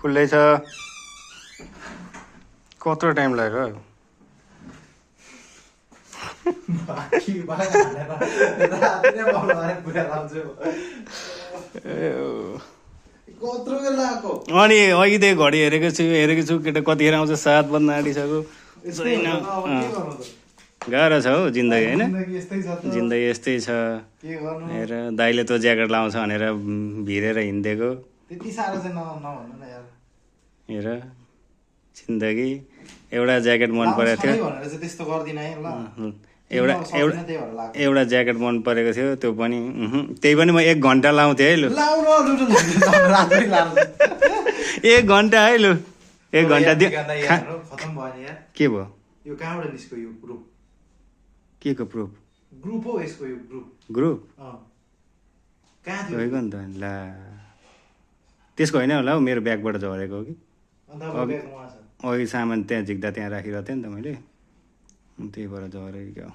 खुल्लै छ। कत्रो टाइम लाग्यो? अनि अघिदेखि घडी हेरेको छु केटा कतिखेर आउँछ 7 बज्न आँटिसक्यो छैन। गाह्रो छ हौ जिन्दगी होइन, जिन्दगी यस्तै छ। हेर दाइले त ज्याकेट लाउँछ भनेर भिरेर हिँडिदिएको। हेर जिन्दगी एउटा ज्याकेट मन परेको थियो, एउटा ज्याकेट मन परेको थियो, त्यो पनि त्यही पनि म 1 घन्टा लाउँथेँ है। लु 1 घन्टा है। लु 1 घन्टा दियो। के भयो? यो कहाँबाट निस्क्यो यो ग्रुप? के को प्रुफ? ग्रुप हो यसको, यो ग्रुप कहाँ थियो? गएको नि त। ला त्यसको होइन होला हौ, मेरो ब्यागबाट झरेको हो कि। अघि सामान त्यहाँ झिक्दा त्यहाँ राखिरहेको थिएँ नि त मैले, त्यही भएर झरेको क्या।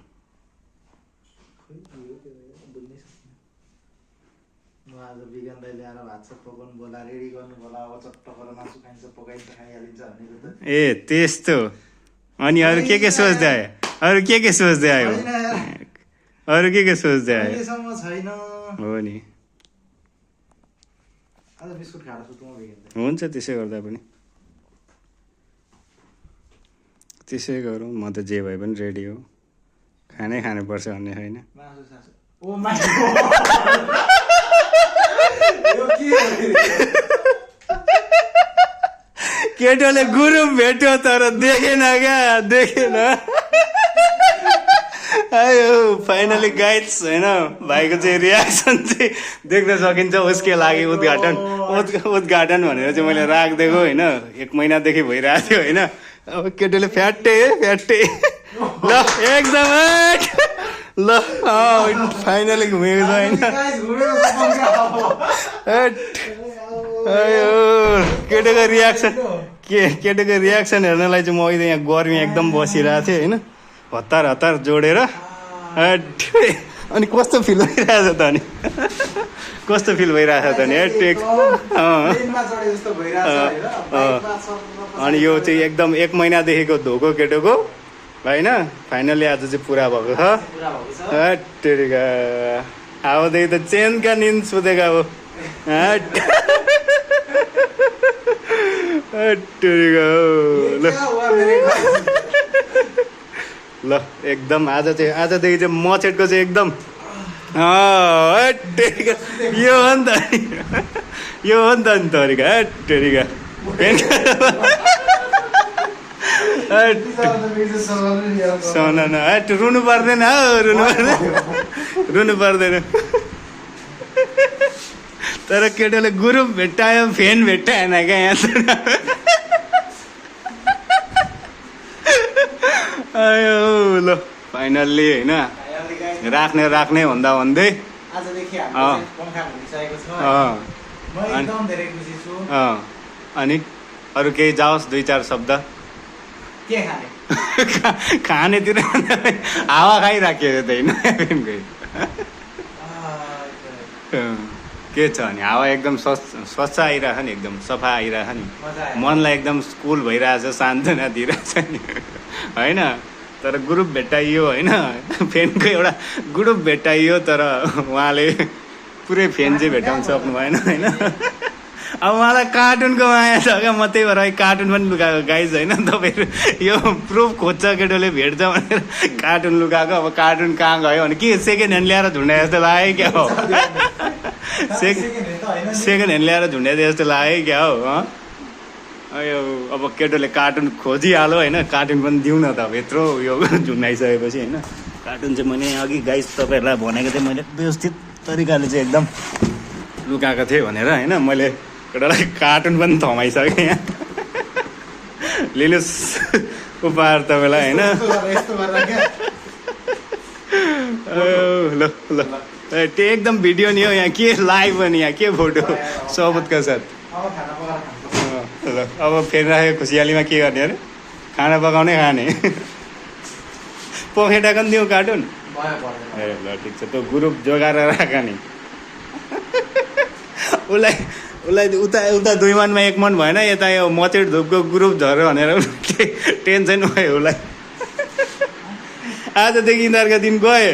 आज बिगन दाइ ल्याएर भात सब पकाउनु बोला, रेडी गर्नु बोला, अब चट्ट गरेर मासु खाइन्छ, पकाइन्छ, खाइहालिन्छ भनेको त। ए त्यस्तो। अनि अरू के सोच्दै आयो? अरू के सोच्दै आयो? अरू के सोच्दै आयो? अहिलेसम्म छैन। हो नि, आज बिस्कुट खाएर सुतौँ बिगन दाइ। हुन्छ त्यसै गर्दा पनि, त्यसै गरौँ। म त जे भए पनि रेडी हो, खानुपर्छ भन्ने होइन। मासु सासु ओ मासु केटोले गुरुम भेट्यो तर देखेन क्या, देखेन। आयो फाइनली गाइड्स होइन, भाइको चाहिँ रियाक्सन चाहिँ देख्न सकिन्छ। उसकै लागि उद्घाटन भनेर चाहिँ मैले राखिदिएको होइन, 1 महिनादेखि भइरहेको थियो होइन। अब केटोले फ्याटे ल एकदम ल फाइनली घुमेको छ होइन। केटोको रियाक्सन हेर्नलाई चाहिँ म अहिले यहाँ गर्मी एकदम बसिरहेको थिएँ होइन, हतार जोडेर। अनि कस्तो फिल भइरहेछ त? अनि कस्तो फिल भइरहेछ त? नि अनि यो चाहिँ एकदम 1 महिनादेखिको धोको केटोको होइन, फाइनली आज चाहिँ पुरा भएको छ। आउँदै त चेनका निन्द सुतेका हो। ल एकदम आजदेखि चाहिँ मचेटको चाहिँ एकदम यो हो नि त नि तरिका रुनु पर्दैन हौ, रुनु पर्दैन। तर केटोले ग्रुप भेट्टायो, फेन भेट्टाएन क्या यहाँ। आयो ल फाइनल्ली होइन, राख्ने भन्दा भन्दै अनि अरू केही जाओस् 2-4 शब्द खानेतिर हावा खाइराखेको त होइन। के छ अनि हावा एकदम स्वच्छ आइरहेछ नि, एकदम सफा आइरहेछ नि, मनलाई एकदम कुल भइरहेछ, सान्त्वना दिइरहेछ नि होइन। तर ग्रुप भेट्टाइयो होइन, फेनको एउटा ग्रुप भेट्टाइयो, तर उहाँले पुरै फेन चाहिँ भेटाउनु सक्नु भएन होइन। अब उहाँलाई कार्टुनको माया छ क्या, म त्यही भएर कार्टुन पनि लुकाएको गाइज होइन। तपाईँहरू यो प्रुफ खोज्छ केटोले भेट्छ भनेर कार्टुन लुकाएको। अब कार्टुन कहाँ गयो भने के सेकेन्ड ह्यान्ड ल्याएर झुन्डाए जस्तो लाग्यो क्या हो, सेकेन्ड ह्यान्ड ल्याएर झुन्डाइदिए जस्तो लाग्यो क्या हो। यो अब केटोले कार्टुन खोजिहाल्यो होइन, कार्टुन पनि दिउँ न त अब यत्रो यो झुन्डाइसकेपछि होइन। कार्टुन चाहिँ मैले अघि गाइस तपाईँहरूलाई भनेको थिएँ, मैले व्यवस्थित तरिकाले चाहिँ एकदम लुकाएको थिएँ भनेर होइन। मैले केटालाई कार्टुन पनि थमाइसकेँ यहाँ। लिनुहोस् उपहार तपाईँलाई होइन। ल ल त्यो एकदम भिडियो नि हो, यहाँ के लाइभ हो नि, यहाँ के फोटो सबुतका साथ। ल अब फेरि राखेको खुसियालीमा के गर्ने अरे, खाना पकाउने खाने। पखेटाको नि दिउँ कार्टुन? ए ल ठिक छ, त्यो ग्रुप जोगाएर राख नि। उसलाई उता उता 2 मनमा 1 मन भएन, यता यो मचेड धुपको ग्रुप झऱ्यो भनेर टेन्सन भयो उसलाई। आजदेखि यिनीहरूका दिन गए।